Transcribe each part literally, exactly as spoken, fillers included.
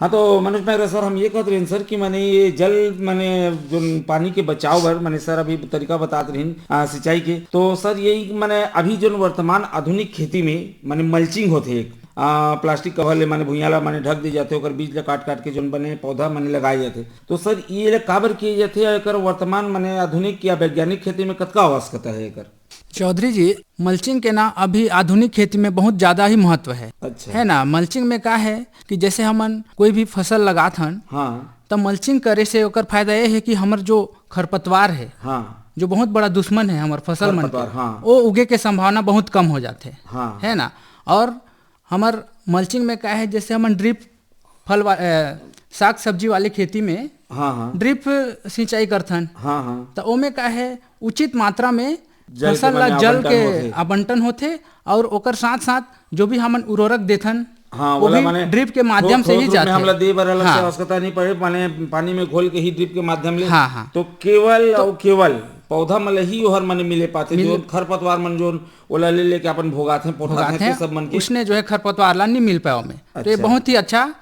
हाँ, तो मनोज मेहरा सर, हम ये कहत रहिन सर कि माने ये जल, माने जो पानी के बचाव बर, माने सर अभी तरीका बतात रहिन, आ, सिंचाई के, तो सर यही माने अभी जो वर्तमान आधुनिक खेती में माने मल्चिंग होथे एक, आ, प्लास्टिक कवर ले माने भुइयां ला माने ढक दे जाथे, ओकर बीज ला काट काट के जोन बने पौधा माने लगाए जाथे। तो सर ये ला काबर किए जाथे, एकर वर्तमान माने आधुनिक या वैज्ञानिक खेती में कतका आवश्यकता है एकर? चौधरी जी, मल्चिंग के ना अभी आधुनिक खेती में बहुत ज्यादा ही महत्व है। अच्छा। है ना, मल्चिंग में का है कि जैसे हमन कोई भी फसल लगात हन, हाँ। त मल्चिंग करे से ओकर फायदा ये है कि हमर जो खरपतवार है, हाँ। जो बहुत बड़ा दुश्मन है हमर फसल मन के, खरपतवार, हाँ। वो उगे के संभावना बहुत कम हो जाथे। हाँ। है ना, और हमर मल्चिंग में का है, जैसे हमन ड्रिप फल वा-, ए, साग सब्जी वाली खेती में हाँ, हाँ। ड्रिप सिंचाई करथन, हाँ, हाँ। त ओमे का है, उचित मात्रा में जल के फसल ला माने जल आवंटन के होथे। आवंटन होथे, और ओकर साथ साथ जो भी हमन उर्वरक देथन, हाँ, वो ओला भी माने ड्रिप के माध्यम ठोस, से ही ठोस रूप में जाथे। हमला दे बर अलग से हाँ। आवश्यकता नहीं पड़े, माने पानी में घोल के ही ड्रिप के माध्यम ले। हाँ, हाँ। तो केवल तो और केवल पौधा मन ल ही ओहर माने मिले पाथे, मिल- जो खरपतवार मन जोन ओला ले लेके अपन भोगाथे, पोठाथे, भोगाथे, ते सब मन के। उसने जो है खरपतवार ला नहीं मिल पाए ओमे। तो ये अच्छा। बहुत ही अच्छा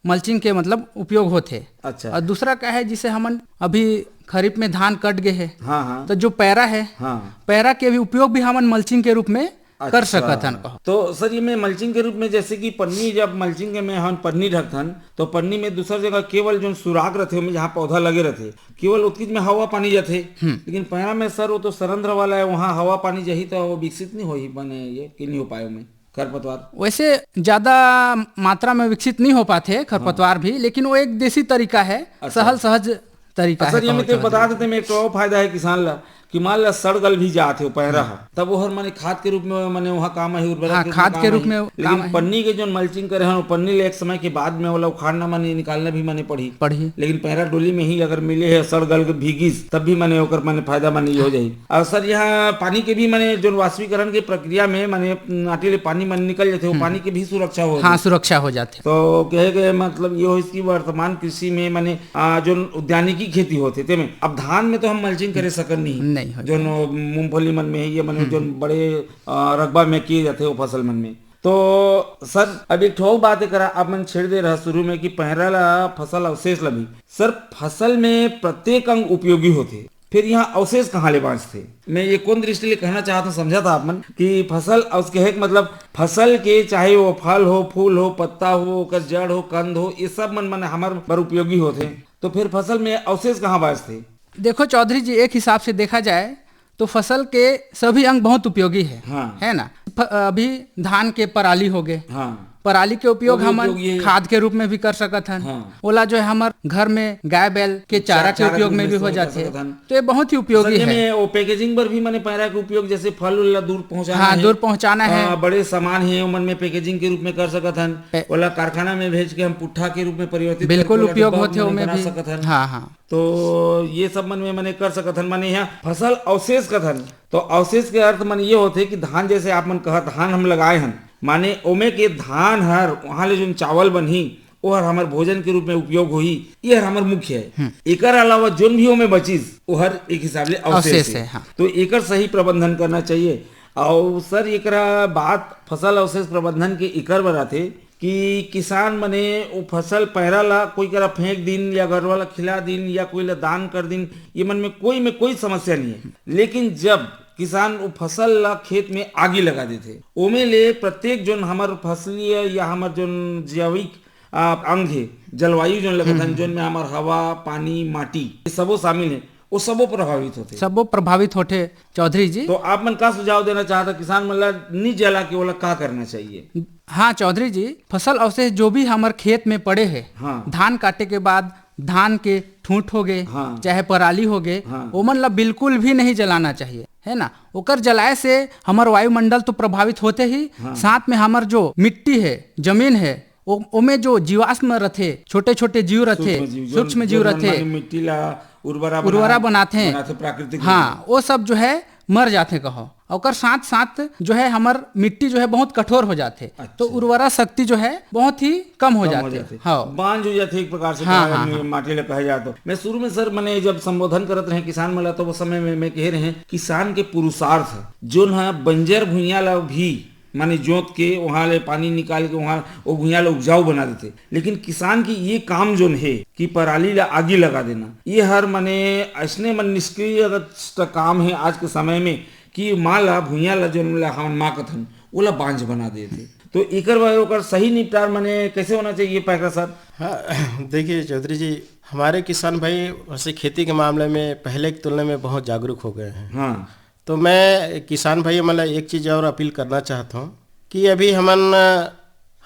मल्चिंग के मतलब उपयोग होथे। अच्छा। और दूसरा का है, जिसे हमन अभी खरीफ में धान कट गए है, हाँ, हाँ। तो जो पैरा है, हाँ। पैरा के भी उपयोग भी हमन मल्चिंग के रूप में कर अच्छा। सकत हन कहो। तो सर, ये में मल्चिंग के रूप में, जैसे कि पन्नी, जब मल्चिंग के में हम पन्नी ढकथन, तो पन्नी में दूसर जगह केवल जो सुराख रथे, ओमे जहाँ पौधा लगे रथे, केवल उतकीच में हवा पानी जाथे। हम्म। लेकिन पैरा में सर, वो तो सरंध्र वाला है, वहाँ हवा पानी जाही तो वो विकसित नहीं होही, बने ये कि नहीं हो पाए ओमे खरपतवार। वैसे ज्यादा मात्रा में विकसित नहीं हो पाते खरपतवार हाँ। भी, लेकिन वो एक देसी तरीका है, अच्छा। सहल सहज तरीका अच्छा, है, ये कहो मैं तेरे चौधरी। बता देते, मैं एक तो और फायदा है किसान ला कि मान ला सड़ गल भी जात है वो पैरा हम्म। हा, तब वो हर माने खाद के रूप में माने वहाँ काम आही, उर्वरक हाँ, के रूप में खाद काम के रूप आही। में लेकिन काम आही। पन्नी के जो मल्चिंग करे हैं, वो पन्नी ले एक समय के बाद में ओला उखाड़ना माने निकालना भी माने पड़ी। पड़ी। लेकिन पैरा डोली में ही अगर मिले है सड़ गल के भीगिस, तब भी माने ओकर माने फायदा माने ये हो जाही। और सर, यहाँ पानी के भी माने जो वाष्पीकरण की प्रक्रिया में माने माटी ले पानी माने निकल जाते, वो हम्म। पानी की भी सुरक्षा हो हाँ, जाती। सुरक्षा हो जाते। तो कहे के मतलब ये हो, इसकी वर्तमान कृषि में माने, आ, जो उद्यानिकी खेती होते, तेमे अब धान में तो हम मल्चिंग करे सकन नहीं। नहीं हो जो पाए। नो मूंगफली मन में है, ये माने हम्म। जो बड़े, आ, रकबा में किए जाते वो फसल मन में। तो सर, अब एक ठो बात करा, आप मन छेड़ दे रहा शुरू में कि पैरा ला, फसल अवशेष ला भी। सर, फसल में प्रत्येक अंग उपयोगी होते, फिर यहाँ अवशेष कहाँ ले बाँचथे? मैं ये कौन दृष्टि ले कहना चाहत हूँ, समझा था आप मन कि फसल अवशेष के मतलब फसल के, चाहे वो फल हो, फूल हो, पत्ता हो, ओकर जड़ हो, कंद हो, ये सब मन, मन हमर बर उपयोगी होथे। तो फिर फसल में अवशेष कहाँ बाँचथे? देखो चौधरी जी, एक हिसाब से देखा जाए तो फसल के सभी अंग बहुत उपयोगी है, हाँ। है ना? फ-, अभी धान के पराली हो गए, हाँ। पराली के उपयोग वो भी हमन उपयोगी है। खाद के रूप में भी कर सकत हन। हाँ। ओला जो है हमर घर में गाय बैल के चारा चा-, के चारा के उपयोग रूप में में भी हो इस्तेमाल कर जाथे। सकत हन। तो ये बहुत ही उपयोगी सर, है। में वो पैकेजिंग बर भी माने पैरा के उपयोग, जैसे फल उल ला दूर पहुंचाना हाँ, है, दूर पहुंचाना है। आ, बड़े सामान है, ओमन में पैकेजिंग के रूप में कर सकत हन। पे- ओला कारखाना में भेज के हम पुट्ठा के रूप में परिवर्तित बिल्कुल करके ओला उपयोग डिब्बा होथे में ओमे बना भी। सकत हन। हाँ, हाँ। तो ये सब मन में माने कर सकत हन, माने यहाँ फसल अवशेष कथन। तो अवशेष के अर्थ मन ये होथे कि धान, जैसे आप मन कहा धान हम लगाए हन, माने ओमे के धान हर वहाँ ले जोन चावल बनही, ओहर हमर भोजन के रूप में उपयोग होही, ये हर हमर मुख्य है। हम्म। एकर अलावा जोन भी ओमे बचिस, ओहर एक हिसाब ले अवशेष अवशेष है। है, हाँ। तो एकर सही प्रबंधन करना चाहिए। और सर, एकरा बात फसल अवशेष प्रबंधन के एकर बर आथे कि किसान मने वो फसल पैरा ला कोई करा फेंक दिन या गरवा ला खिला दिन या कोई ला दान कर दिन, ये मन में कोई में कोई समस्या नहीं है। लेकिन जब किसान वो फसल ला खेत में आगी लगा देथे, ओमे ले प्रत्येक जोन हमर फसलीय या हमर जोन जैविक, आ, अंग है, जलवायु जोन लगत हन, हम्म। जोन में हमर हवा, पानी, माटी, ये सबो शामिल है, वो सबो प्रभावित होथे। सबो प्रभावित होथे, चौधरी जी। तो आप मन का सुझाव देना चाहता किसान मन ला नी जला के ओला का करना चाहिए? हाँ चौधरी जी, फसल अवशेष जो भी हमर खेत में पड़े है, हाँ। धान काटे के बाद धान के ठूंठ हो गए, हाँ। चाहे पराली हो गए, हाँ। ओमन ला बिल्कुल भी नहीं जलाना चाहिए, है ना? ओकर जलाए से हमर वायुमंडल तो प्रभावित होते ही, हाँ। साथ में हमर जो मिट्टी है, जमीन है, ओ-, ओमे जो जीवाश्म रथे, छोटे-छोटे जीव रथे, सूक्ष्म जीव, जो, सूक्ष्म जीव जो मन रथे, माने मिट्टी ला उर्वरा उर्वरा बना-, बनाथे। बनाथे प्राकृतिक रूप हाँ, में। वो सब जो है मर जाथे कहो। ओकर साथ-साथ जो है हमर मिट्टी जो है बहुत कठोर हो जाथे। अच्छा। तो उर्वरा शक्ति जो है बहुत ही कम हो कम हो जाथे। जाथे। हाँ। बांझ हो जाथे एक प्रकार से हाँ, कहा हाँ, में-, हाँ। माटी ला कहे जाए तो। मैं शुरू में सर मने जब संबोधन करत रहे किसान मन ला, तो वो समय में मैं कहे रहे किसान के पुरुषार्थ है, जोन ह बंजर भुइयां ला भी माने जोत के वहां ले पानी निकाल के वहां वो भुइयां ला उपजाऊ बना देथे। लेकिन किसान की ये काम जोन हे कि पराली ला आगी लगा देना, ये हर माने ऐसने मन निष्क्रिय अगर काम हे आज के समय में कि माँ ला, भुइयां ला, जोन ला हमन माँ कथन, ओला बांझ बना देथे। तो एकर बर ओकर सही निपटार माने कैसे होना चाहिए, पैकरा सर? हाँ, देखिए चौधरी जी, हमारे किसान भाई वैसे खेती के मामले में पहले की तुलना में बहुत जागरूक हो गए हैं। हाँ। तो मैं किसान भाई मन ला एक चीज़ और अपील करना चाहता हूँ कि अभी हमन, अ,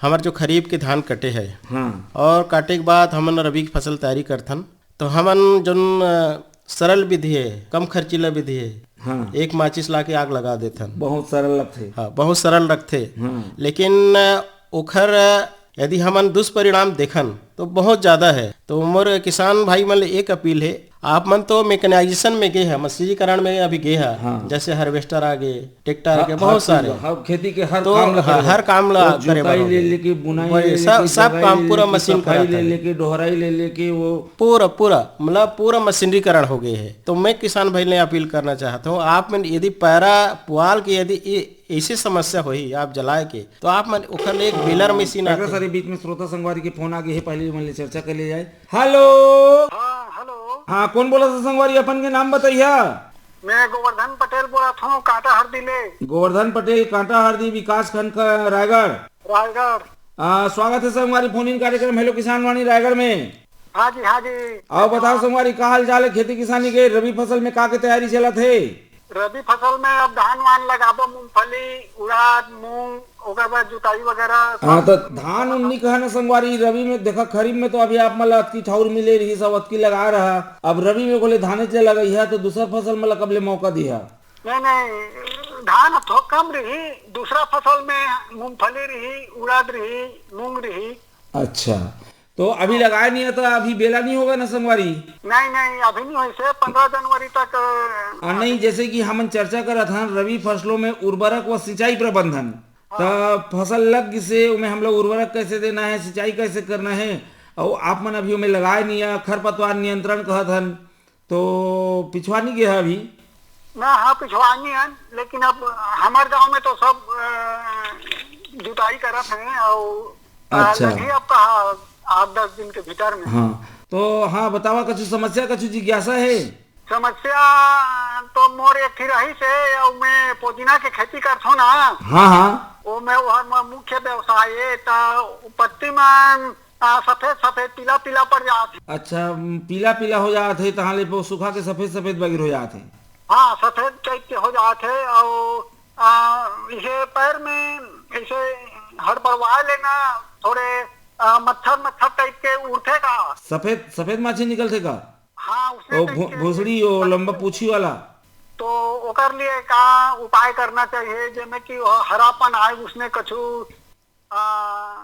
हमर जो खरीफ के धान कटे है, हाँ। और काटे के बाद हमन रबी की फसल तैयारी करथन, तो हमन जोन, अ, सरल विधि है, कम खर्चीला विधि है, हाँ। एक माचिस ला के आग लगा देथन। बहुत सरल लगथे। हाँ, बहुत सरल रखथे। हाँ। लेकिन, अ, ओखर, अ, यदि हमन दुष्परिणाम देखन, तो बहुत ज्यादा है। तो मोर किसान भाई मन ले एक अपील है, आप मन तो मेकेनाइजेशन में गे है, मशीनीकरण में अभी गे है, हाँ। जैसे हार्वेस्टर आ गे, ट्रैक्टर आ गे, हर, बहुत हर सारे। चीज, हर खेती के हर तो काम ला हाँ, करे हर बर। काम ला वो करे बर जोताई हो ले गे। लेके, बुनाई वही ले सब, लेके, सब दवाई काम ले पूरा लेके, मशीन सफाई कराता ले है। लेके, डोहराई ले लेके, वो पूरा, पूरा, मतलब पूरा मशीनीकरण हो गए है। तो मैं किसान भाई ने अपील करना चाहता हूँ, आप मन यदि पैरा पुआल के यदि ए-, ऐसी समस्या होही आप जलाए के, तो आप मन ओखर ले एक बेलर मशीन डॉक्टर आथे। सर, ये बीच में श्रोता संगवारी के फोन आ गए है, पहले मन ले चर्चा कर ले जाए। हेलो। हाँ, हेलो। हाँ, कौन बोला था संगवारी? अपन के नाम बताइया। मैं गोवर्धन पटेल बोला था, कांटा हरदी ले। गोवर्धन पटेल, कांटा हरदी, विकास खंड का, रायगढ़। रायगढ़। आ, स्वागत है संगवारी फोन इन कार्यक्रम हेलो किसान वाणी रायगढ़ में। हाँ जी, हाँ जी। आओ बताओ संगवारी, का हाल चाल है खेती किसानी के, रबी फसल में का के तैयारी चलत है? रबी फसल में अब धान वान लगाबो, मूंगफली, उड़द, मूंग, ओकर बाद जुताई वगैरह हाँ, सब। तो धान उन नहीं कहा ना संगवारी, रबी में देखा, खरीफ में तो अभी आप मन ला अतकी ठौर मिले रही, सब अतकी लगा रहा, अब रबी में बोले धाने च लगाई है, तो दूसर फसल में ला कब ले मौका दिया? नहीं, नहीं, धान थोक कम रही, दूसरा फसल में मूंगफली रही, उड़द रही, मूंग रही। अच्छा, तो अभी लगाए नहीं है तो अभी बेला नहीं होगा ना संगवारी? नहीं, नहीं, अभी नहीं होइस हे, पंद्रह जनवरी तक, अ, आ, नहीं, जैसे कि हमन चर्चा करत हन रबी फसलों में उर्वरक व सिंचाई प्रबंधन, हाँ। त फसल लग गिसे, ओमे हमला उर्वरक कैसे देना है, सिंचाई कैसे करना है, और आप मन अभी ओमे लगाए नहीं है, खरपतवार नियंत्रण कहत हन, तो पिछुआ नहीं गया अभी? ना, हाँ, पिछुआ नहीं है, लेकिन अब हमारे गांव में तो सब, अ, जुताई करत हैं और, अ, अच्छा। लगी अब कहा आठ दस दिन के भीतर में। हाँ, तो हाँ, बतावा, कछु समस्या, कछु जिज्ञासा है? समस्या तो मोर एक ही रही से, और मैं पुदीना के खेती करथो ना। हाँ, हाँ। वो मैं, वो हर मुख्य व्यवसाय है, तो पत्ती में आ, सफेद सफेद पीला पीला पड़ जात हे। अच्छा, म, पीला पीला हो जात हे, तहाँ ले वो सूखा के सफेद सफेद बगिर हो जात हे। हाँ, सफेद टाइप के हो जात हे, और आ, इसे पैर में ऐसे हड़बड़वा लेना, थोड़े आ, मच्छर मच्छर टाइप के उड़थे का। सफेद सफेद माछी निकलथे का? हाँ, उसने ओ टाइप भो-, के भोसड़ी, ओ लंबा पूछी वाला। तो ओकर लिए का उपाय करना चाहिए, जेमे कि वो हरापन आए, उसने कछु आ,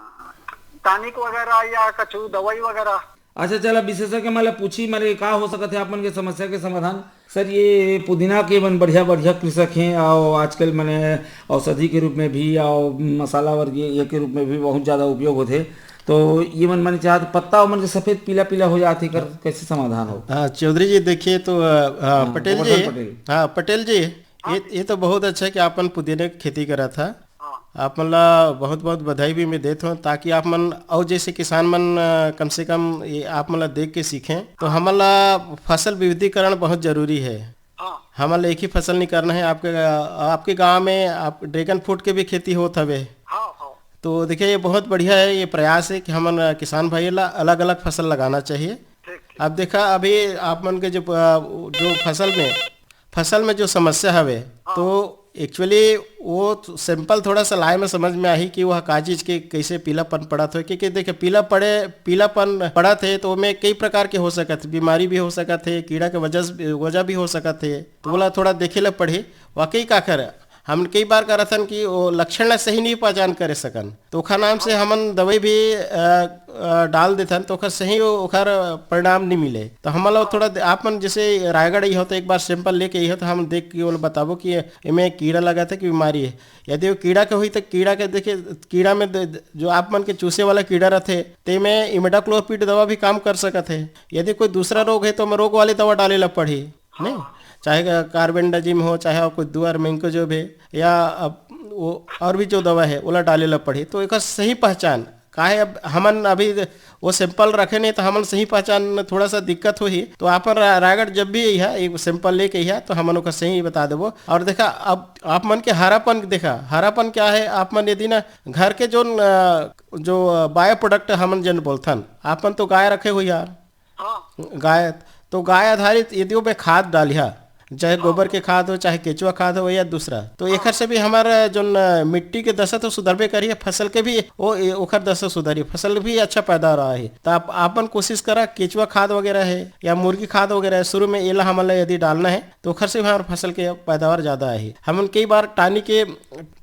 टॉनिक वगैरह या कछु दवाई वगैरह? अच्छा, चला, विशेषज्ञ मन ले पूछी, मारे का हो सकत हे आप मन के समस्या के समाधान। सर, ये पुदीना के मन बढ़िया, बढ़िया कृषक हैं, और आजकल मने औषधि के रूप में भी और मसाला वर्गीय ये के रूप में भी बहुत ज्यादा उपयोग होथे। तो ये मन, माने चाहत पत्ता मन के सफेद पीला पीला हो जात हे, कर कैसे समाधान हो? हाँ, चौधरी जी, देखिए तो, अ, अ, हाँ, पटेल जी, गोवर्धन पटेल। हाँ, पटेल जी, हाँ ये, जी। ये तो बहुत अच्छा है कि आपन पुदीना के खेती करा था। हाँ। आप मन ला बहुत-बहुत बधाई भी मैं देत हौं, ताकि आप मन अउ जैसे किसान मन, अ, कम से कम ये आप मन ला देख के सीखें, तो हमन ला फसल विविधीकरण बहुत जरूरी है। हाँ। हमन ला एक ही फसल नहीं करना है। आपके, अ, आपके गांव में आप ड्रैगन फ्रूट के भी खेती होत हवे। हाँ, हाँ। तो देखिए, ये बहुत बढ़िया है, ये प्रयास है कि हमन, अ, किसान भाई ला अलग-अलग फसल लगाना चाहिए। ठीक, ठीक। अब देखा, अभी आप मन के जो, अ, जो फसल में, फसल में जो समस्या हवे, हाँ। तो एक्चुअली वो सैंपल थोड़ा सा लाए में समझ में आही कि वह का चीज के कैसे पीलापन पड़त होय, क्योंकि देखिए, पीला पड़े, पीलापन पड़त है तो ओमे कई प्रकार के हो सकत है, बीमारी भी हो सकत है, कीड़ा के वजह से, वजह भी हो सकत है, तो बोला थोड़ा देखे ला पड़ही। वाकई का कर, हम कई बार करत हन कि वो लक्षण ला सही नहीं पहचान करे सकन, तो ओखर नाम से हमन दवाई भी, अ, अ, डाल देथन, तो ओखर सही ओ-, ओखर परिणाम नहीं मिले। तो हमन ला थोड़ा दे-, आप मन जैसे रायगढ़ ही हो, तो एक बार सैंपल लेके ही हो, तो हम देख के ओला बताबो कि एमे कीड़ा लगत है कि बीमारी है। यदि वो कीड़ा के होही, तो कीड़ा के, देखिए, कीड़ा में दे-, जो आप मन के चूसे वाला कीड़ा रहथे, तेमे इमिडाक्लोपीड दवा भी काम कर सकत है। यदि कोई दूसरा रोग है, तो ओमे रोग वाली दवा डाले ला पड़ही, नहीं? हाँ। चाहे कार्बेंडाजिम हो, चाहे और कोई दुआर मैंकोजेब हे, या अब वो और भी जो दवा है, ओला डाले ला पड़ही। तो एकर सही पहचान का है? अब हमन अभी वो सैंपल रखे नहीं, तो हमन सही पहचान में थोड़ा सा दिक्कत होही। तो आपन रा-, रायगढ़ जब भी अइहा, एक सैंपल लेके अइहा, तो हमन ओकर सही बता देबो। और देखा, अब आप मन के हरापन देखा, हरापन क्या है? आप मन यदि ना घर के जो न, जो बायो प्रोडक्ट हमन जेन बोलथन, आप मन तो गाय रखे हो यार, हाँ। गाय, तो गाय आधारित यदि ओमे खाद डालिहा, चाहे हाँ। गोबर के खाद हो, चाहे केचुआ खाद हो या दूसरा, तो हाँ। एकर से भी हमारा जो न, मिट्टी के दशा तो सुधरबे करिए, फसल के भी वो, ए, ओकर दशा सुधरी, फसल भी अच्छा पैदा रहा है। तो आप आपन कोशिश करा, केचुआ खाद वगैरह है या मुर्गी खाद वगैरह है, शुरू में एला हमन ला यदि डालना है, तो ओकर से भी हमारे फसल के पैदावार ज्यादा आही। हमन कई बार टानिक के,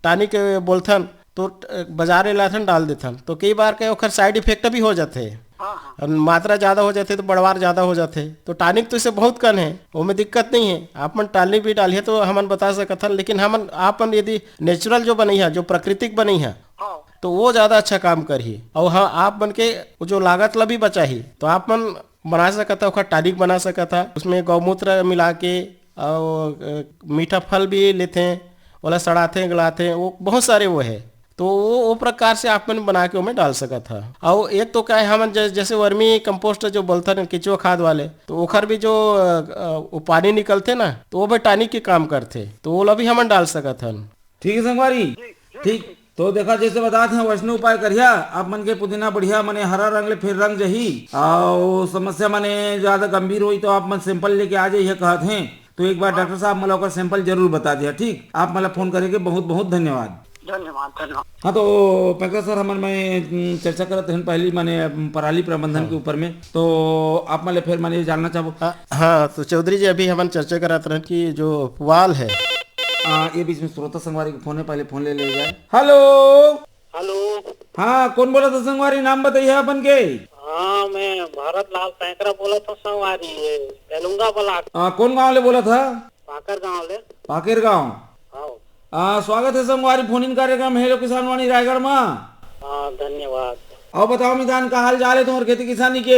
टानिक के बोलथन, तो ट-, बाजार ले लाथन, डाल देथन, तो कई बार के ओकर साइड इफेक्ट भी हो जाथे। हाँ, हाँ। और मात्रा ज्यादा हो जाथे, तो बढ़वार ज्यादा हो जाथे। तो टानिक तो इसे बहुत कन है, ओमे दिक्कत नहीं है। आप मन टानिक भी डालिए, तो हमन बता सकत हन, लेकिन हमन, आप मन यदि नेचुरल जो बनई है, जो प्राकृतिक बनई है, हाँ। तो वो ज्यादा अच्छा काम करही। और हाँ, आप मन के जो लागत ला भी बचाही, तो आप मन बना सकत हा, ओखर टानिक बना सकत हा। उसमें गौमूत्र मिला के, और, अ, मीठा फल भी लेथे, ओला सड़ाथे, गलाथे, वो बहुत सारे वो है। तो वो, वो प्रकार से आप मन बना के ओमे डाल सकत हा। और एक तो क्या है, हमन जै-, जैसे वर्मी कंपोस्ट जो बोलथन, केचुआ खाद वाले, तो ओखर भी जो, अ, अ, वो पानी निकलथे ना, तो वो भी टानिक के काम करथे, तो ओला भी हमन डाल सकत हन। ठीक है संगवारी, ठीक, ठीक। तो देखा, जैसे बतात हैं, वैसने उपाय करिहा। आप मन के पुदीना बढ़िया, मने हरा रंग ले फिर रंग जही, और समस्या मने ज्यादा गंभीर होई, तो आप मन सैंपल लेके आ जाइए, कहत हैं। तो एक बार हाँ। डॉक्टर साहब, मोला ओकर सैंपल जरूर बता दिया, ठीक? आप मोला फोन करे के बहुत बहुत धन्यवाद। धन्यवाद, धन्यवाद। हाँ, तो पैंकरा सर, हमन में, उम, चर्चा करत रहन पहली, माने, उम, पराली प्रबंधन हाँ। के ऊपर में, तो आप मन ले फिर, माने, ये जानना चाहबो। हाँ, हाँ, तो चौधरी जी, अभी हमन चर्चा करत रहन कि जो पुआल है, आ, ये बीच में श्रोता संगवारी के फोन है, पहले फोन ले ले जाए। हेलो। हेलो। हाँ, कौन बोला था संगवारी? नाम बताइए अपन के। हाँ, मैं भरत लाल पैंकरा बोला था संगवारी, ये तेलुंगा ब्लॉक। आ, कौन गांव ले बोला था? पाकर गांव ले। पाकर गांव। हाँ। आ, स्वागत है संगवारी फोन इन कार्यक्रम हेलो किसान वाणी रायगढ़ मा। हाँ, धन्यवाद। और बताओ मितान, का हाल चाल है तुम्हारे खेती किसानी के?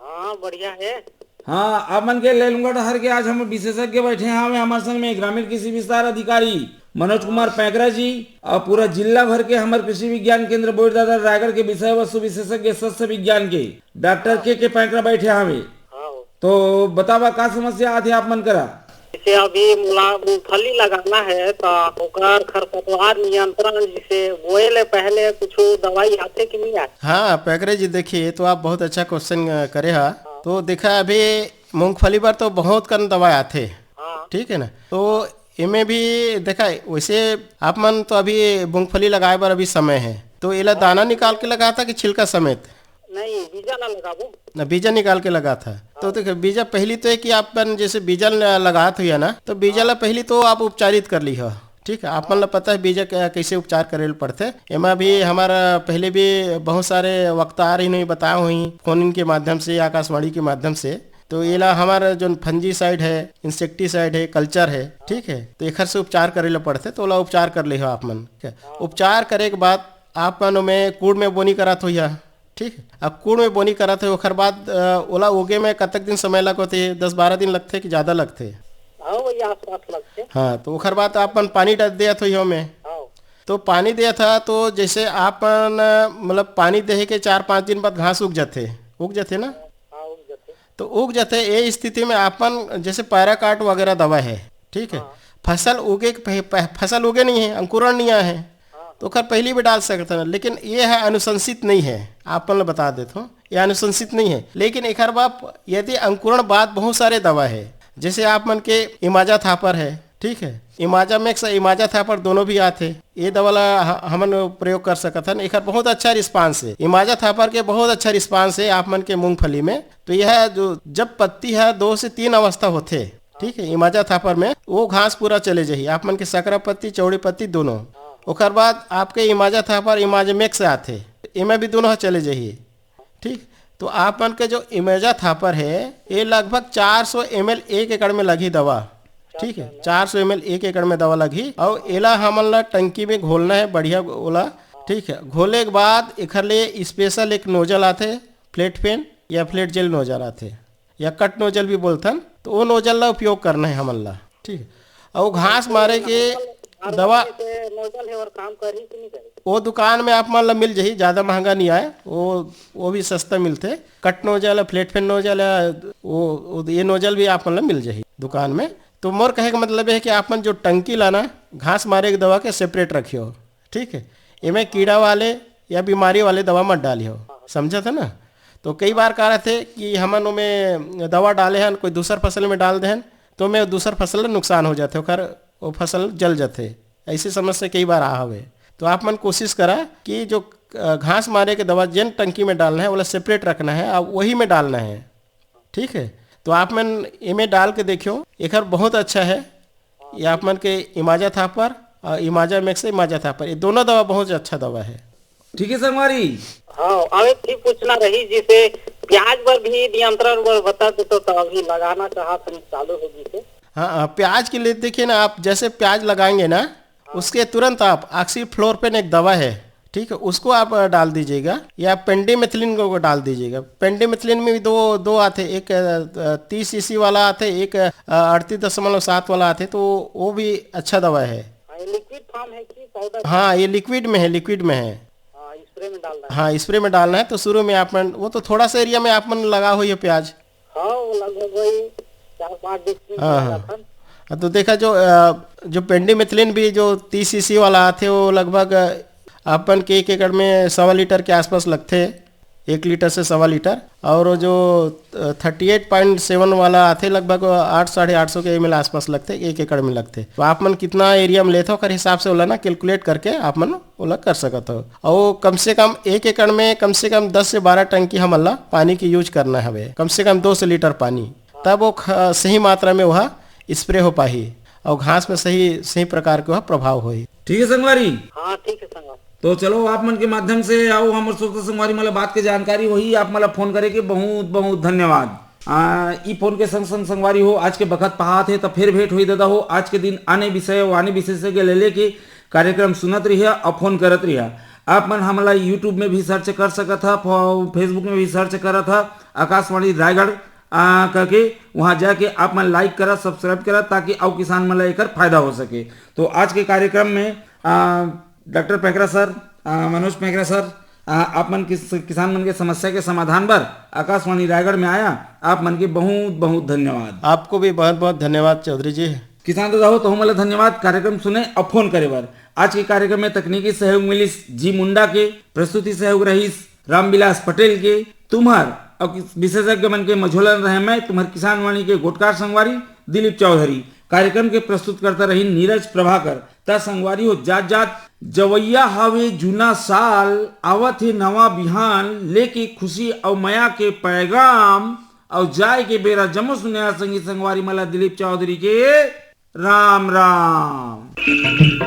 हाँ, बढ़िया है। हाँ, आप मन के लेलुंगा डहर के आज हम विशेषज्ञ बैठे हवे हमारे संग में ग्रामीण कृषि विस्तार अधिकारी मनोज कुमार पैकरा जी और पूरा जिला भर के हमारे कृषि विज्ञान केंद्र बोईरदादा रायगढ़ के विषय वस्तु विशेषज्ञ शस्य विज्ञान के डॉक्टर के के पैकरा बैठे हवे। हाँ। तो बतावा, का समस्या आथे आप मन करा? जैसे अभी मोला मूंगफली लगाना है, तो ओकर खरपतवार नियंत्रण, जैसे बोए ले पहले कुछ दवाई आथे कि नहीं आथे? हाँ, पैकरे जी, देखिए, ये तो आप बहुत अच्छा क्वेश्चन, अ, करे हा। हाँ। तो देखा, अभी मूंगफली बर तो बहुत कन दवाई आथे। हाँ। ठीक है ना? तो एमे भी देखा, वैसे आप मन तो अभी मूंगफली लगाए बर अभी समय है, तो एला हाँ। दाना निकाल के लगा था कि छिलका समेत? नहीं, बीजा ला लगाबो। ना, बीजा निकाल के लगा था। तो हाँ। देखो, बीजा पहली तो है कि आप मन जैसे बीजा ल-, लगात हुआ ना, तो बीजा हाँ। ला पहली तो आप उपचारित कर ली हो। ठीक है, आप मन ला पता है बीजा कै-, कैसे उपचार करे ल पड़थे। एमा भी हमारा पहले भी बहुत सारे वक्ता आ रही नहीं, बताए हुई फोन इन के माध्यम से, आकाशवाणी के माध्यम से। तो एला हमारा जो फंजीसाइड है, इंसेक्टिसाइड है, कल्चर है, ठीक है, तो एखर से उपचार करे ल पड़थे, तो ओला उपचार कर ले हो आप मन। ठीक है? उपचार करे के बाद आप मन ओमे कूड़ में बोनी करत होइहा। ठीक है, अब कूड़ में बोनी करत है, ओखर बाद, अ, ओला उगे में कतक दिन समय लगथे? दस बारह दिन लगथे कि ज्यादा लगथे? हाँ, वही आसपास लगथे। हाँ, तो ओखर बाद आप मन पानी डाल देत होइहा ओमे। हाँ। तो पानी देत हा, तो जैसे आप मन, अ, मतलब पानी देहे के चार पाँच दिन बाद घास उग जाथे, उग जाथे ना? हाँ, उग जाथे। तो उग जाथे, ये स्थिति में आप मन जैसे पैराकाट वगैरह दवा है, ठीक है? हाँ। फसल उगे के पह-, पह-, फसल उगे नहीं है, अंकुरण नहीं आया है, हाँ। तो ओकर पहली भी डाल सकते हैं, लेकिन ये है अनुशंसित नहीं है। आप मन ल बता देत हूँ, ये अनुशंसित नहीं है, लेकिन एकर बाद यदि अंकुरण बाद बहुत सारे दवा है, जैसे आप मन के इमाजा थापर है, ठीक है, इमाजा मैक्स, इमाजा थापर दोनों भी आथे। ये दवा ला ह-, हमन प्रयोग कर सकत हन। एकर बहुत अच्छा रिस्पांस है, इमाजा थापर के बहुत अच्छा रिस्पांस है आप मन के मूंगफली में। तो यह जो जब पत्ती है दो से तीन अवस्था होथे, ठीक है, इमाजा थापर में वो घास पूरा चले जाही, आप मन के सकरा पत्ती, चौड़ी पत्ती दोनों। ओकर बाद आपके इमाजा थापर, इमाजा मैक्स आथे, एमे भी दोनों ह चले जाही। ठीक, तो आप मन के जो इमेजा थापर है, ये लगभग चार सौ एम एल एक एकड़ में लगही दवा। ठीक है, चार सौ एम एल एक एकड़ में दवा लगही, और एला हमन ला टंकी में घोलना है, बढ़िया ओला। ठीक है, घोले के बाद एखर लिए स्पेशल एक नोजल आथे, फ्लैट पेन या फ्लैट जेल नोजल आथे, या कट नोजल भी बोलथन, तो वो नोजल ला उपयोग करना है हमन ला। ठीक है। अउ घास मारे के दवा, नोजल है और काम करही कि नहीं करे? वो दुकान में आप मन ला मिल जाही, ज्यादा महंगा नहीं आए, वो वो भी सस्ता मिलथे। कट नोजल है, फ्लैट फैन नोजल है, वो, वो ये नोजल भी आप मन ला मिल जाही दुकान में। तो मोर कहे के मतलब है कि आप मन जो टंकी लाना, घास मारे के दवा के सेपरेट रखियो, ठीक है। एमे कीड़ा वाले या बीमारी वाले दवा मत डालियो, समझा था ना? तो कई बार का रहते कि हमन ओमे दवा डाले हन, कोई दूसर फसल में डाल देहन, तो ओमे दूसर फसल ला नुकसान हो जाथे, ओकर वो फसल जल जाथे। ऐसी समस्या कई बार आ हवे। तो आप मन कोशिश करा कि जो अ, घास मारे के दवा जेन टंकी में डालना है, ओला सेपरेट रखना है, अब वही में डालना है, ठीक है। तो आप मन एमे डाल के देखियो, एकर बहुत अच्छा है। ये आप मन के इमाजा थापर और इमाजा मैक्स से इमाजा थापर, ये दोनों दवा बहुत अच्छा दवा है। ठीक है संगवारी। हाँ, अब एक चीज पूछना रही, जिसे प्याज पर भी नियंत्रण बर बता दे तो, तो अभी लगाना चाहत हन, चालू हो जिसे। हाँ, हाँ, प्याज के लिए देखिए ना, आप जैसे प्याज लगाएंगे ना, उसके तुरंत आप ऑक्सी फ्लोरपेन एक दवा है, ठीक है, उसको आप अ, डाल दीजिएगा, या पेंडीमेथिलिन को डाल दीजिएगा। पेंडीमेथिलिन में भी दो दो आते, एक तीस सीसी वाला आते, एक अड़तीस दशमलव सात वाला आते, तो वो भी अच्छा दवा है। हाँ, ये लिक्विड फॉर्म है कि पाउडर? हाँ, ये लिक्विड में है, लिक्विड में है। हाँ, स्प्रे में डालना है। हाँ, स्प्रे में डालना है। तो शुरू में आप मन, वो तो थोड़ा सा एरिया में आप मन लगा हो ये प्याज। हाँ, वो लगभग वही चार पाँच बीघा हाँ, हाँ। हाँ, तो देखा जो अ, जो पेंडीमेथिलिन भी जो तीस सीसी वाला आथे, वो लगभग अ, अपन के एक एकड़ में सवा लीटर के आसपास लगथे, एक लीटर से सवा लीटर। और वो जो थर्टी एट पॉइंट सेवन वाला आथे, लगभग आठ, साढ़े आठ सौ के एम एल आसपास लगथे, एक एकड़ में लगथे। तो आप मन कितना एरिया में लेथे, ओकर हिसाब से ओला ना कैलकुलेट करके आप मन ओला कर सकत हो। और कम से कम एक एकड़ में कम से कम दस से बारह टंकी हमन ला पानी के यूज करना हवे, कम से कम दो सौ लीटर पानी, तब वो ख-, सही मात्रा में वह स्प्रे हो पाही और घास में सही सही प्रकार के वह प्रभाव होही। ठीक है संगवारी। हाँ, ठीक है संगवारी। तो चलो, आप मन के माध्यम से आओ हमर श्रोता संगवारी मन ला बात के जानकारी होही। आप मन ला फोन करे के बहुत बहुत धन्यवाद। आ, ई फोन के संग संग संगवारी हो, आज के बखत पहात हे, त फिर भेंट होई दादा हो। आज के दिन आने विषय अउ आने विषय से के ले लेके कार्यक्रम सुनत रहिया अउ फोन करत रहिया। आप मन हमला YouTube में भी सर्च कर सकत हा, फो-, Facebook में भी सर्च करत हा, आकाशवाणी रायगढ़, आ, करके वहाँ जाके आप मन लाइक करा, सब्सक्राइब करा, ताकि अउ किसान मन ला एकर फायदा हो सके। तो आज के कार्यक्रम में, आ, डॉक्टर पैकरा सर, आ, मनोज पैकरा सर, आ, आप मन किस, किसान मन के समस्या के समाधान बर आकाशवाणी रायगढ़ में आया, आप मन के बहुत बहुत धन्यवाद। आपको भी बहुत बहुत धन्यवाद चौधरी जी। किसान दादा हो, तो हमला धन्यवाद कार्यक्रम सुने अउ फोन करे बर। आज के कार्यक्रम में तकनीकी सहयोग मिलिस जी मुंडा के, प्रस्तुति सहयोग रहिस रामविलास पटेल के, तुम्हर अउ विशेषज्ञ मन के मझोलन रहे मैं, तुम्हर किसान वाणी के गोटकार संगवारी दिलीप चौधरी। कार्यक्रम के प्रस्तुतकर्ता रही नीरज प्रभाकर। त संगवारी हो, जात जात जवैया हवे जूना साल, आवत हे नवा बिहान, लेके खुशी अउ मया के पैगाम, अउ जाए के बेरा जम्मो सुनइया संगी संगवारी मन ला दिलीप चौधरी के राम राम।